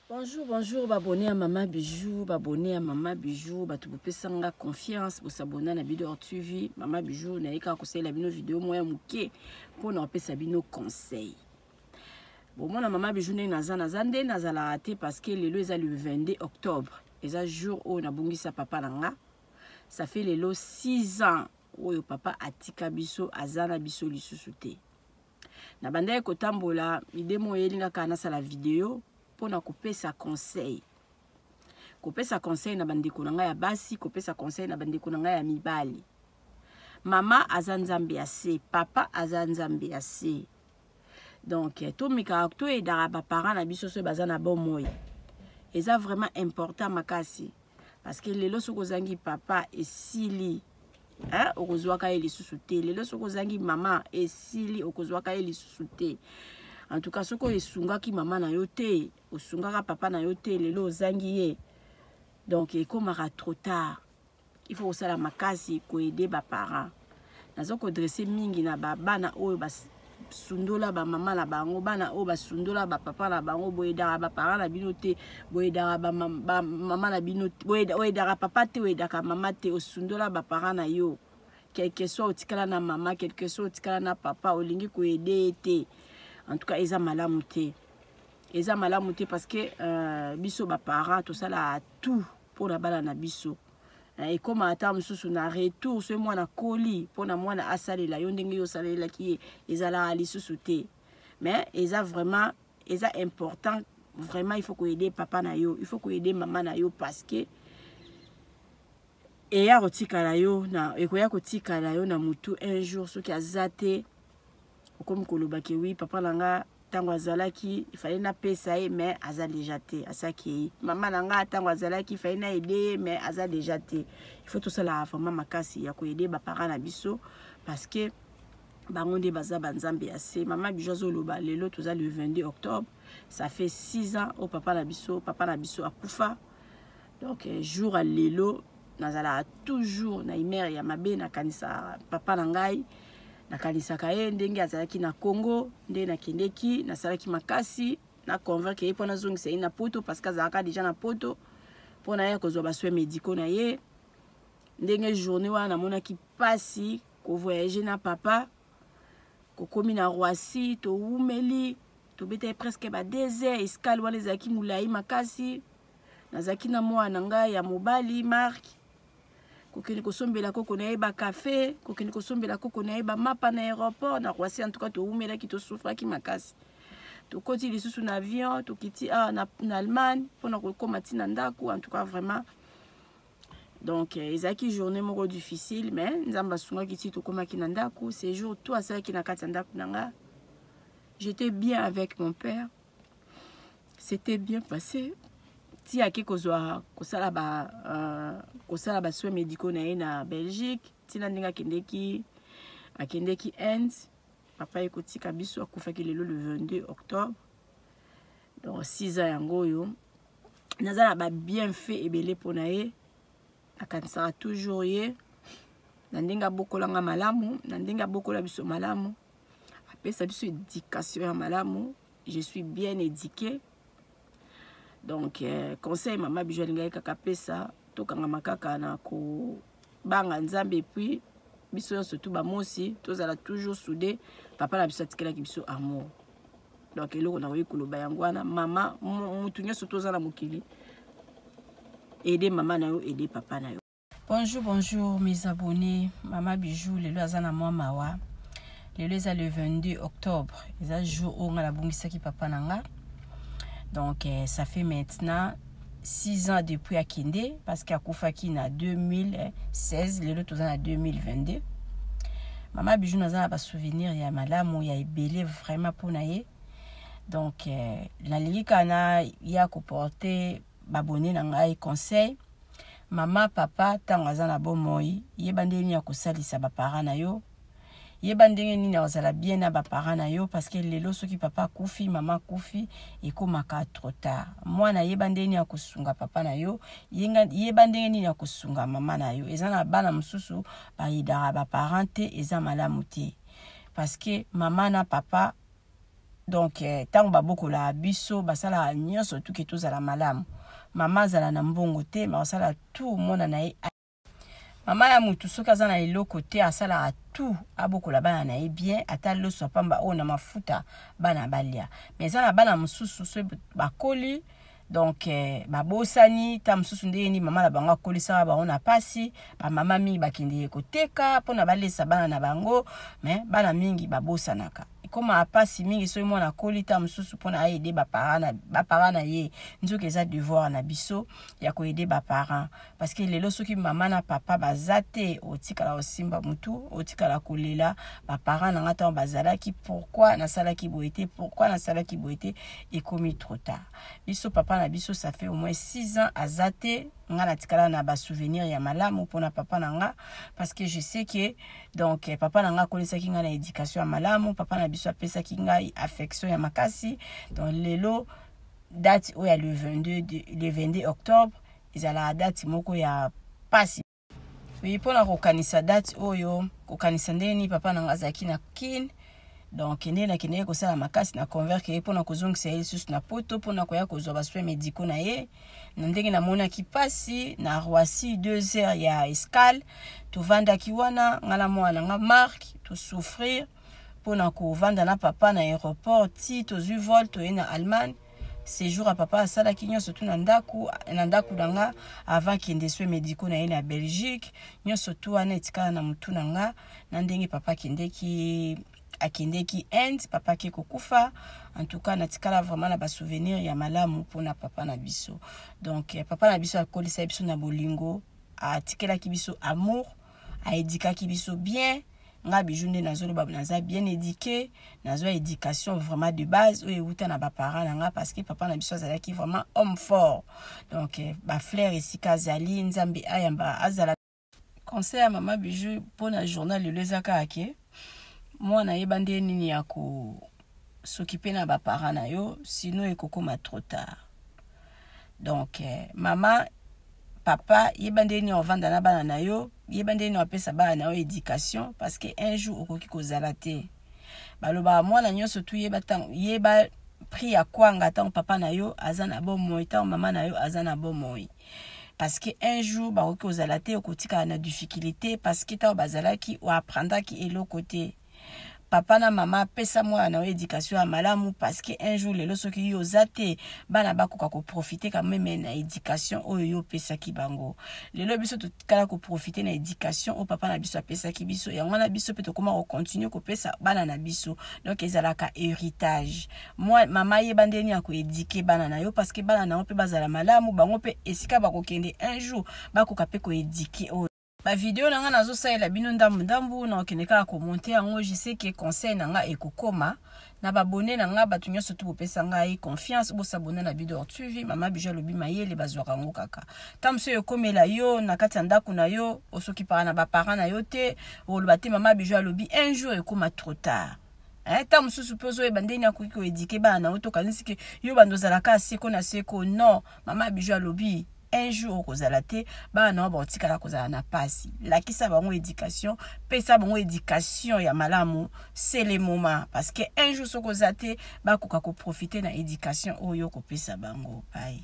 Bonjour, bonjour, babone ya Mama Bijou, babone ya Mama Bijou, bato bopesa nga confiance, bosabona na Bidor TV, Mama Bijou naye kaka kosalela bino video moko ya moke mpo na kopesa bino conseil. Bomona Mama Bijou ndenge naza, naza nde nazalaka te parce que lelo eza le 22 octobre, eza jour oyo nabungisa papa na nga. Ça fait lelo 6 ans oyo papa atika biso, aza na biso lisusu te. Nabandaki kotambola, ide moko eyeli nga kaka nasala video mpo na kopesa conseil, kopesa conseil na bandeko na ngai ya basi, kopesa conseil na bandeko na ngai ya mibali. Mama aza nzambe ya se, papa aza nzambe ya se. Donc tomekaka toyedaka baparent na biso soki baza na bomoi, eza vraiment important makasi, parce que lelo soki ozangi papa esili, hein, okozwaka ye lisusu te. Lelo soki ozangi mama esili, okozwaka ye lisusu te. En tout cas soki esungaki mama na yo te, osungaka papa na yo te, lelo ozangi ye, donc ekomaka trop tard. Il faut kosala makasi koaider ba parents. Naza kodresse mingi na bana oyo basundola ba mama na bango, bana oyo basundola ba papa na bango. Boyedaka ba parents na bino te, boyedaka ba mama na bino te, oyedaka papa te, oyedaka mama te, osundola ba parents na yo. Quelque soit otikala na mama, quelque soit otikala na papa, olingi koyede ye te. En tout cas eza malamu te, eza malamu te, parce que biso ba parents tosala tout mpona bana na biso. Ekóma ata mosusu na retour, soki mwana koli, mpona mwana asalela yo ndenge yo osalelaki ye, ezalaka lisusu te. Mais eza vraiment, eza important vraiment, il faut koaider papa na yo, il faut koaider mama na yo, parce que eya kotikala yo na, ekoya kotikala yo na mutu un jour soki aza te, okomi koloba ke oui, papa na nga ntango azalaki ifale napesa ye, mais aza déjà te, asaki ye. Mama na nga ntango azalaki ifale na aider ye, mais aza déjà te. Il faut tosala vraiment makasi ya koaider baparent na biso, parce que bango nde baza banzambe ya se. Mama Bijou azoloba lelo toza le 22 octobre, ça fait 6 ans oyo papa na biso, papa na biso akufa. Donc jour ya lelo nazalaka toujours na humeur ya mabe, nakanisa papa na ngai, nakanisaka ye ndenge azalaki na Congo, nde nakendeki, nasalaki makasi na convaincre ye mpo nazongisa ye na Poto, parce que azalaka déjà na Poto, mpo na ye kozwa basoins médicaux na ye. Ndenge journée wana namonaki mpasi kovoyage na papa, kokomi na Roissy, towumeli, tobetaki presque ba 2 heures, escale wana ezalaki molai makasi. Nazalaki na mwana na ngai ya mobali Mark, kokende kosombela koko na ye bakafe, kokende kosombela koko na ye bamapa na aéroport na Roissy. En tout cas towumelaki, tosufraki makasi. Tokoti lisusu na avion, tokiti awa na Allemagne mpona kokóma ntina ndako. En tout cas vraiment, donc ezalaki journée moko difficile, mais Nzambe asungaki ti tokomaki na ndako. Ces jours tout asalaki na kati ya ndako na nga, j'étais bien avec mon père, c'était bien passé ti ake kozwa kosala ba kosala basoins médicaux na ye na Belgique, ntina ndenge akendeki Inde. Papa ye kotika biso, akufaki lelo le 22 octobre, donc 6 ans yango oyo. Naza na babienfait ebele mpona ye, nakanisaka toujours ye na ndenge abokolanga malamu, na ndenge abokola biso malamu, apesa biso éducation ya malamu. Je suis bien éduquée. Donc conseil Mama Bijou alingaki kaka pesa, tokangama kaka na kobanga Nzambe, et puis biso nyonso tu bamosi tozala toujours soudé. Papa na biso atikelaki biso amour. Donc eloko nakoki koloba yango wana. Mama, mutu nyonso toza na mokili, aide mama na yo, aide papa na yo. Bonjour, bonjour mes abonnés. Mama Bijou lelo aza na mwa mawa. Lelo eza le 22 octobre, eza jour oyo nga nabungisaki papa na nga. Donc ça fait maintenant 6 ans depuis akende, parce que akufaki na 2016, lelo toza na 2022. Mama Bijou naza na basouvenir ya malamu ya ebele vraiment mpona ye. Donc nalingi kaka na ya koporte babone na ngai conseil. Mama, papa ntango aza na bomoi, yeba ndenge nini ya kosalisa baparent na yo, yeba ndenge nini ya kozala bien na baparent na yo, parce que lelo soki papa akufi, mama akufi, ekomaka trop tard. Mwana, yeba ndenge nini ya kosunga papa na yo, yeba ndenge nini ya kosunga mama na yo. Eza na bana mosusu bayedaka baparent te, eza malamu te, parce que mama na papa Donc ntango babokolaka biso, basalaka nyonso tuke tozala malamu. Mama azala na mbongo te, ma asala tout mwana na ye. Mama ya mutu soki aza na eloko te, asalaka tout abokola bana na ye bien, ata loso ya pamba oyo na mafuta, bana balia. Mais eza na bana mosusu, soki bakoli, donc babosani ta mosusu ndenge nini mama na bango akolisaka bango na pasi. Bamama mingi bakendeke koteka mpona balesa bana na bango, mais bana mingi babosanaka. Ekómaa mpasi mingi soki mwana akoli ta mosusu mpona aaider baparent na ye. Nzoki eza devoir na biso ya koaider baparent, parce que lelo soki mama na papa baza te, otikala kosimba mutu, otikala kolela: "Baparent na nga ntango bazalaki, pourquoi nasalaki boye te? Pourquoi nasalaki boye te?" Ekomi trop tard. Biso, papa na biso, ça fait au moins 6 ans aza te. Nga natikala na basouvenir ya malamu mpona papa na nga, parce que je sais que donc papa na nga akolisaki ngai na éducation ya malamu. Papa na biso apesaki ngai affection ya makasi. Donc lelo, date oyo ya le 22 octobre ezalaka date moko ya pasi. Oui, mpona kokanisa date oyo, kokanisa ndenge nini papa na nga azalaki na Kine. Donc ndenge nakendeki kosala makasi na convaincre ye mpona kozongisa ye lisusu na Poto mpona koya kozwa basoin médicaux na ye, na ndenge namonaki mpasi na Roissy, 2 heures ya escale tovandaki wana, nga na mwana na nga Mark, tosouffrir mpona kovanda na papa na aéroport ti tozwi vol, toye na Allemagne. Séjour ya papa asalaki nyonso tu na ndako na nga avant kende soins médicaux na ye na Belgique. Nyonso tu wana etikala na motu na nga, na ndenge papa akendeki Inde, papa ake kokufa. En tout cas, natikala vraiment na basouvenir ya malamu mpona papa na biso. Donc papa na biso akolisa biso na bolingo, atikelaki biso amour, aéduquaki biso bien. Nga Bijou, nde nazoloba, naza bien éduqué, nazwa éducation vraiment de base oyo euta na baparent na nga, parce que papa na biso azalaki vraiment homme fort. Donc bafleur esika azali, Nzambe ayamba azala. Conseil ya mama Bijou mpona journal lelo eza kaka ke mwana, yeba nde nini ya kos'occuper na baparent na yo, sinon ekokoma trop tard. Donc mama, papa, yeba nde nini ovanda na bana na yo, yeba nde nini opesa bana na yo éducation, parce que un jour okoki kozala te. Balobaka mwana nyonso tu, yeba, yeba prix ya kwanga ntango papa na yo aza na bomoi, ntango mama na yo aza na bomoi, parce que un jour bakoki kozala te, okotikala na difficulté, parce que ntango bazalaki, oapprendaki eloko te. Papa na mama, apesa mwana na yo éducation ya malamu, parce que un jour, lelo soki yo oza te, bana bakoka koprofiter quand même na éducation oyo yo opesaki bango. Lelo biso totikala koprofiter na éducation oyo papa na biso apesaki biso. Yango wana biso mpe tokóma kocontinuer kopesa bana na biso. Donc ezalaka héritage. Moi, mama, yeba ndeni ya koéduquer bana na yo, parce que bana na yo mpe bazala malamu, bango mpe esika bakokende un jour bakoka mpe koéduquer. Oyo bavideo na nga nazosalela bino ndambu ndambu, na okende kaka komonter yango. Je sais que conseil na nga ekokoma na babone na nga, bato nyonso to bopesa ngai confiance, bosabona na Bidor TV. Mama Bijou alobi mayele bazwaka yango kaka ta mosu ekomela yo na kati ya ndako na yo, osokipaka na baparent na yo te, oloba te: "Mama Bijou alobi." Un jour ekóma trop tard. Ta mosusu mpe ozoyeba ndenge akoki koéduquer bana na yo, tokanisi ke yo bando ozalaka seko na seko. Non, mama Bijou alobi, un jour okozala te, bana na yo bakotikala kozala na pasi. Lakisa bango éducation, pesa bango éducation ya malamu, c'est le moment, parce que un jour soki oza te, bakoka koprofiter na éducation oyo okopesa bango. Bye.